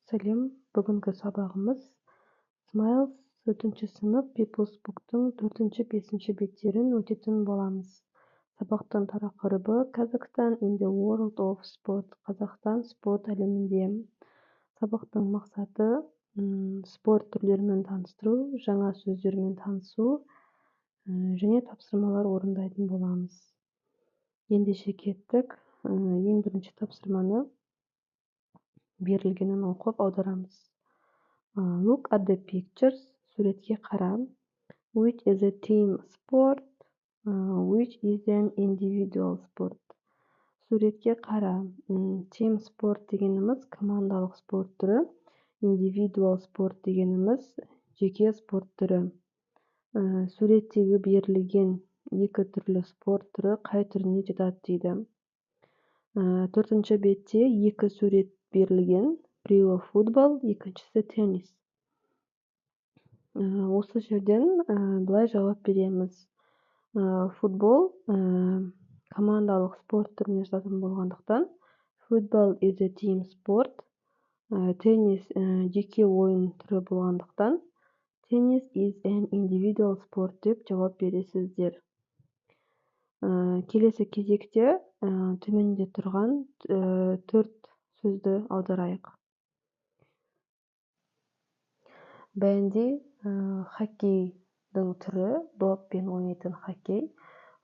Сәлем! Бүгінгі сабағымыз Smiles, төртінші сынып, People's Book'тың төртінші, бесінші беттерін өтетін боламыз. Сабақтың тақырыбы: Kazakhstan in the World of Sport, Қазақстан спорт әлемінде. Сабақтың мақсаты: спорт түрлерімен таныстыру, жаңа сөздермен танысу және тапсырмалар орындайтын боламыз. Ендеше кеттік. Ең бірінші тапсырманы берілгенін оқып аударамыз. Look at the pictures. Суретке қара. Which is a team sport? Which is an individual sport? Суретке қара. Team sport дегеніміз командалық спорт түрі, individual sport дегеніміз жеке спорт түрі. Суреттегі берілген екі түрлі спорт түрі қай түріне жатады дейді. Төртінші бетте екі сурет берілген: біреуі футбол, екіншісі теннис. Осы жерден былай жауап береміз: футбол командалық спорт түріне жататын болғандықтан, football is a team sport. Теннис жеке ойын түрі болғандықтан, tennis is an individual sport деп жауап бересіздер. Келесі кезекте төменде тұрған төрт сөзді аударайық. Бенди — хоккейдің түрі, доппен ойнайтын хоккей.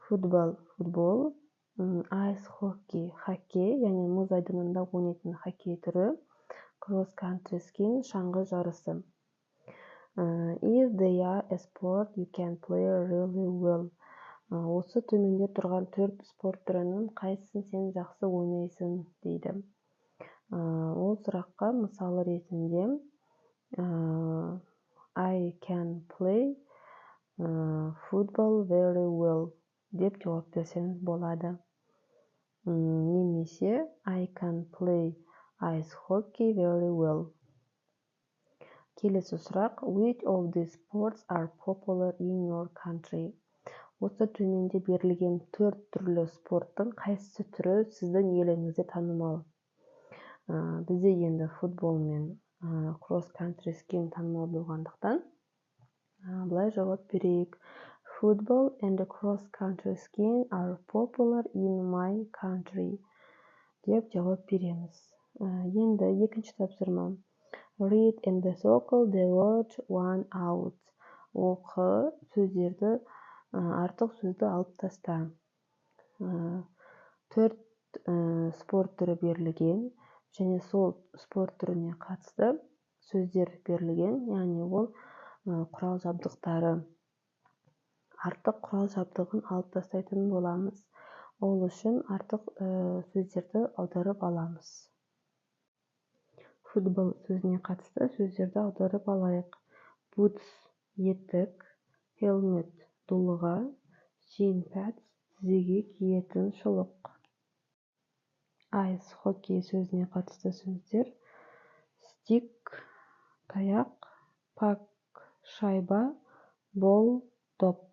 Football — футбол. Ice hockey — хоккей, яғни мұз айдынында ойнайтын хоккей түрі. Cross country skiing — шаңғы жарысы. Is there a sport you can play really well? Осы төменде тұрған төрт спорт түрінің қайсысын сен жақсы ойнайсың дейді. Ол сұраққа мысалы ретінде "I can play football very well" деп жауап берсеңіз болады немесе "I can play ice hockey very well". Келесі сұрақ: Which of these sports are popular in your country? Осы төменде берілген төрт түрлі спорттың қайсысы түрі сіздің еліңізде танымал? Бізде енді футбол мен cross country skiing танымал болғандықтан, былай жауап берейік: "Football and cross country skiing are popular in my country" деп жауап береміз. Енді екінші тапсырма: Read and circle the word one out. Оқы, сөздерді, артық сөзді алып таста. Төрт спорт түрі берілген және сол спорт түріне қатысты сөздер берілген, яғни ол құрал жабдықтары. Артық құрал жабдығын алып тастайтын боламыз. Ол үшін артық сөздерді аударып аламыз. Футбол сөзіне қатысты сөздерді аударып алайық: boots — етік, helmet — дулыға, shin pads — тізеге киетін шұлық. Ice hockey сөзіне қатысты сөздер: stick — таяқ, puck — шайба, ball — доп,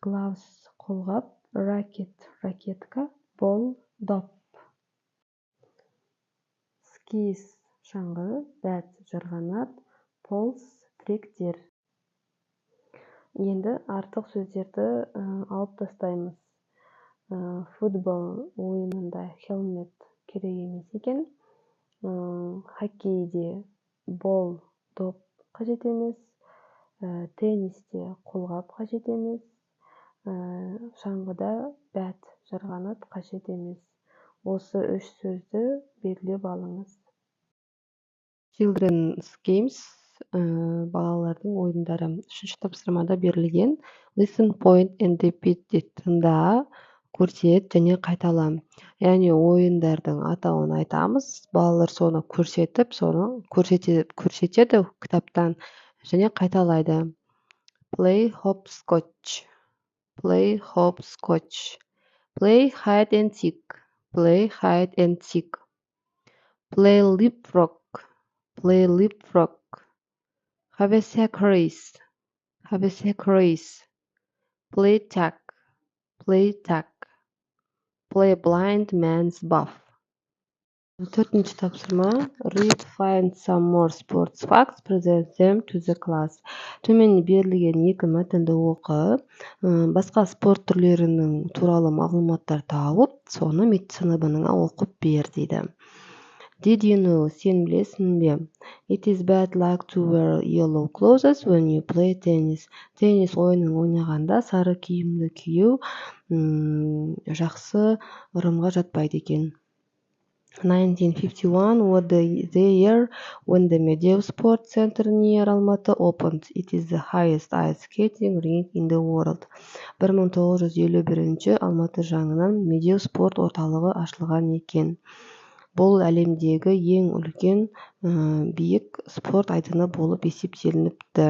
gloves — қолғап, racket — ракетка, ball — доп, skis — шаңғы, bat — жарғанат, poles — тіректер. Енді артық сөздерді алып тастаймыз. Футбол ойынында helmet керек емес екен, хоккейде ball — доп қажет емес, теннисте қолғап қажет емес, шаңғыда bat — жарғанат қажет емес. Осы үш сөзді белгілеп алыңыз. Children's Games, балалардың ойындары. Үшінші тапсырмада берілген: Listen, point and repeat дейді. Тыңда, көрсет және қайтала. Яғни ойындардың атауын айтамыз, балалар соны көрсетіп, соны көрсетеді кітаптан және қайталайды. Play hopscotch, play hopscotch. Play hide and seek, play hide and seek. Play leapfrog, play leapfrog. Have a sack race, have a sack race. Play tag, play tag. Play blind man's buff. Төртінші тапсырма. Read, find some more sports facts, present them to the class. Төмен берілген екі мәтінді оқы, басқа спорт түрлерінің туралы мағлұматтар тауып, соны сыныбыңа оқып бер дейді. Did you know? Сен білесің бе? It is bad luck to wear yellow clothes when you play tennis. Теннис ойынын ойнағанда сары киімді кию жақсы ырымға жатпайды екен. 1951 was the year when the Medeu Sports Center near Almaty opened. It is the highest ice skating rink in the world. 1951 Алматы жанынан Медеу спорт орталығы ашылған екен. Бұл әлемдегі ең үлкен, биік спорт айдыны болып есептелініпті.